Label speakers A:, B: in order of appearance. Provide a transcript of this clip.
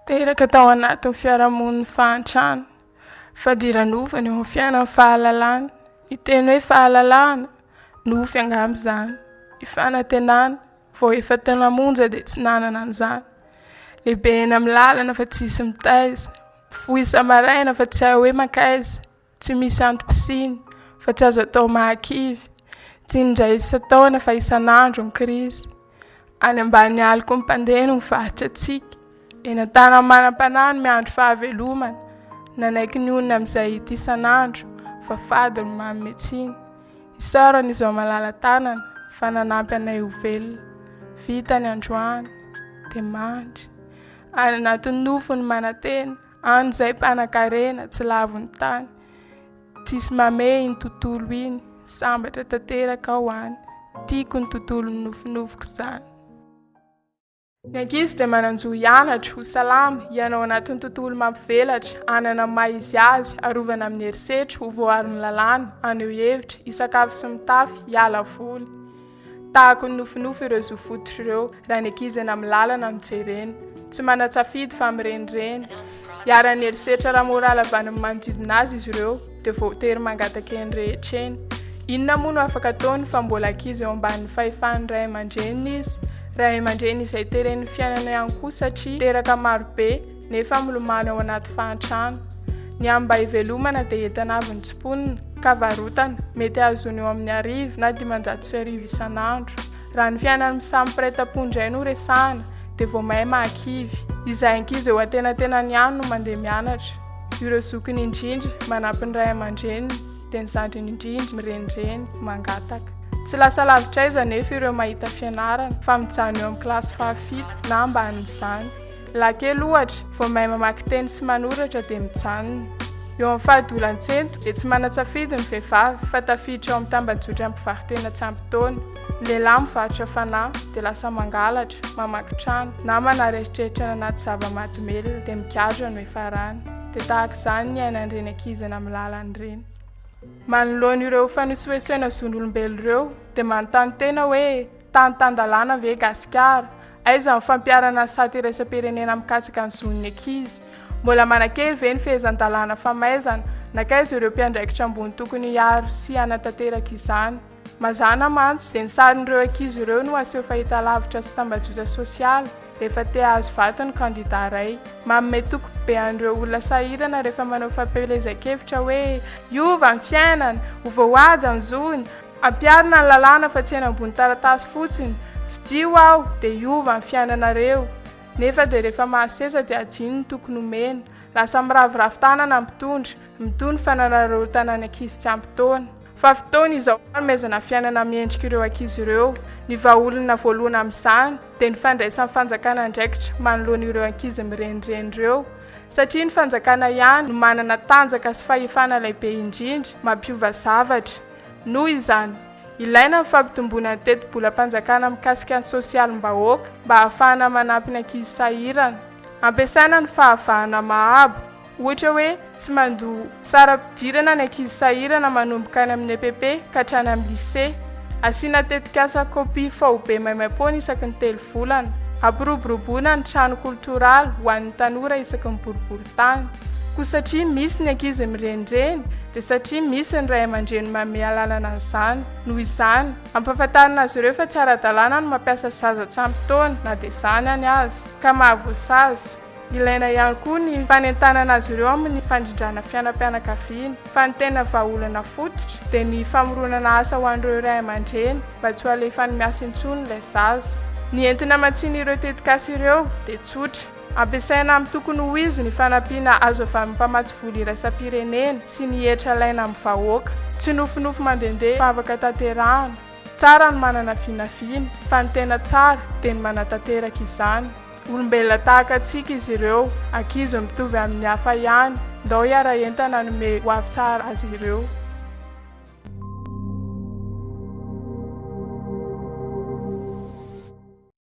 A: Teraka tao anatin'ny fiarahamonin'ny fahantrana, fadiranovana eo amin'ny fiainan'ny fahalalana. Ny teny hoe fahalalahana, nofy angamba izany. Ny fanantenana, vao efa-taona monja dia tsy nanana an'izany. Lehibe eny amin'ny lalana fa tsisy mitaiza, mifoha isa-maraina fa tsy hay hoe mankaiza. Tsy misy antom-pisiana fa tsy azo atao mahakivy, tsy indray isan-taona fa isan'andro ny krizy. Any ambany aloky ny mpandeha no mivarotra antsika, eny an-tanan'ny manam-panahy no miandry fahavelomana, nanaiky ny honina amin'izay hita isan'andro fa fady ny manome tsiny. Isaorana izao malala-tanana fa nanampy anay ho velona. Vita ny androany dia mandry. Any anatin'ny nofy ny manantena. Any izay mpanakarena tsy lavon'ny tany, tsisy mamehy iny tontolo iny, sambatra tanteraka aho any, tiako ny tontolon'ny nofinofiko izany. Ny ankizy dia manan-jo hianatra, ho salama, hiaina ao anatin'ny tontolo mampivelatra, hanana ny maha izy azy, harovana amin'ny herisetra, ho voaaron'ny lalàna, haneho hevitra, hisakafo sy mitafy, hiala voly. Tahaka ny nofinofy ireo zo fototra ireo raha ny ankizy eny amin'ny lalana no jerena. Tsy manan-tsafidy fa mirenireny. Iharan'ny herisetra ara-moraly avy any amin'ny manodidina azy izy ireo dia voatery mangataka eny rehetra eny. Inona moa no afaka ataony fa mbola ankizy eo ambanin'ny fahefan'ny ray aman-dreniny izy? Ray aman-dreny izay teren'ny fiainana ihany koa satria teraka marobe nefa milomano ao anaty fahantrana. Ny amin'ny mba hivelomana dia entana avy notsimponina ka varotana, mety hahazoana eo amin'ny arivo na 1500 isan'andro. Raha ny fiainan'ny samy mpiray tampo indray no resahana dia vao may mahakivy. Izay ankizy eo antenatenany ihany no mandeha mianatra. Ireo zokiny indrindra manampy ny ray aman-dreniny dia ny zandriny indrindra mirenireny, mangataka. Tsy lasa lavitra aiza anefa ireo mahita fianarana fa mijanona eo amin'ny kilasy fahafito na ambanin'izany. Lahy kely ohatra, vao mahay mamaky teny sy manoratra dia mijanona. Eo amin'ny fahadolan-tsento dia tsy manan-tsafidy ny vehivavy fa tafiditra ao amin'ny tambajotra mpivaro-tena tsy ampy taona. Ny lehilahy mivarotra fanahy dia lasa mangalatra, mamaky trano, na manary eritreritra any anaty zava-mahadomelina dia migadra no hifarany. Dia tahaka izany ny iainan'ireny ankizy eny amin'ny lalana ireny. Manoloana ireo fanosoesoena zon'olombelona ireo dia manontany tena hoe tany tan-dalàna ve Gasikara? Aiza ny fampiharana ny sata iraisam-pirenena mikasika ny zon'ny ankizy? Mbola manan-kery ve ny fehezan-dalàna famaizana? Nankaiza ireo mpiandraikitra ambony tokony hiaro sy hanatanteraka izany? Mazàna mantsy dia ny sarin'ireo ankizy ireo no aseho fahitalavitra sy tambajotra sosialy rehefa te hahazo vato ny kandidà iray. Manome toky be an'ireo olona sahirana rehefa manao fampielezan-kevitra hoe hiova ny fiainana, ho voahaja ny zony, Ampiharina ny lalàna fa tsy eny ambony taratasy fotsiny, fidio aho dia hiova ny fiainanareo, nefa dia rehefa mahazo seza dia adino ny tokony homena, lasa miraviravy tanana ny mpitondra, mitohy ny fanararaotana ny ankizy tsy ampy taona. Fa fotoana izao hanomezana fiainana mendrika ireo ankizy ireo, ny vahaolana voalohany amin'izany dia ny fandraisan'ny fanjakana andraikitra manoloana ireo ankizy mirenireny ireo, satria ny fanjakana ihany no manana tanjaka sy fahefana lehibe indrindra mampiova zavatra. Noho izany, ilaina ny fampitomboana ny tetibolam-panjakana mikasika ny sosialim-bahoaka mba hahafahana manampy ny ankizy sahirana. Ampiasaina ny fahavahana mahabo, ohatra hoe tsy mandoa saram-pidirana ny ankizy sahirana manomboka any amin'ny EPP ka hatrany amin'ny Lycée. Asiana tetikasa kopia faobe maimaimpoana isaky ny telo volana. Ampiroboroboina ny trano koltoraly ho an'ny tanora isaky ny boriborintany. Koa satria misy ny ankizy mirenireny dia satria misy ny ray aman-dreny manome alalana an'izany. Noho izany, ampahafantarina azy ireo fa tsy ara-dalàna ny mampiasa zaza tsy ampy taona na dia zanany aza, ka mahavoasazy. Ilaina ihany koa ny fanentanana azy ireo amin'ny fandrindrana fiainam-pianakaviana. Fa ny tena vahaolana fototra dia ny famoronana asa ho an'ireo ray aman-dreny mba tsy ho alefany miasa intsony ilay zaza. Ny entina hamatsiana ireo tetikasa ireo dia tsotra. Ampiasaina amin'ny tokony ho izy ny fanampiana azo avy amin'ny mpamatsy vola iraisam-pirenena sy ny hetra alaina amin'ny vahoaka. Tsy nofinofy mandehandeha fa afaka tanterahana. Tsara ny manana vinavina, fa ny tena tsara dia ny manatanteraka izany. Olombelona tahaka antsika izy ireo, ankizy mitovy amin'ny hafa ihany, ndao hiara-hientana hanome ho avy tsara azy ireo.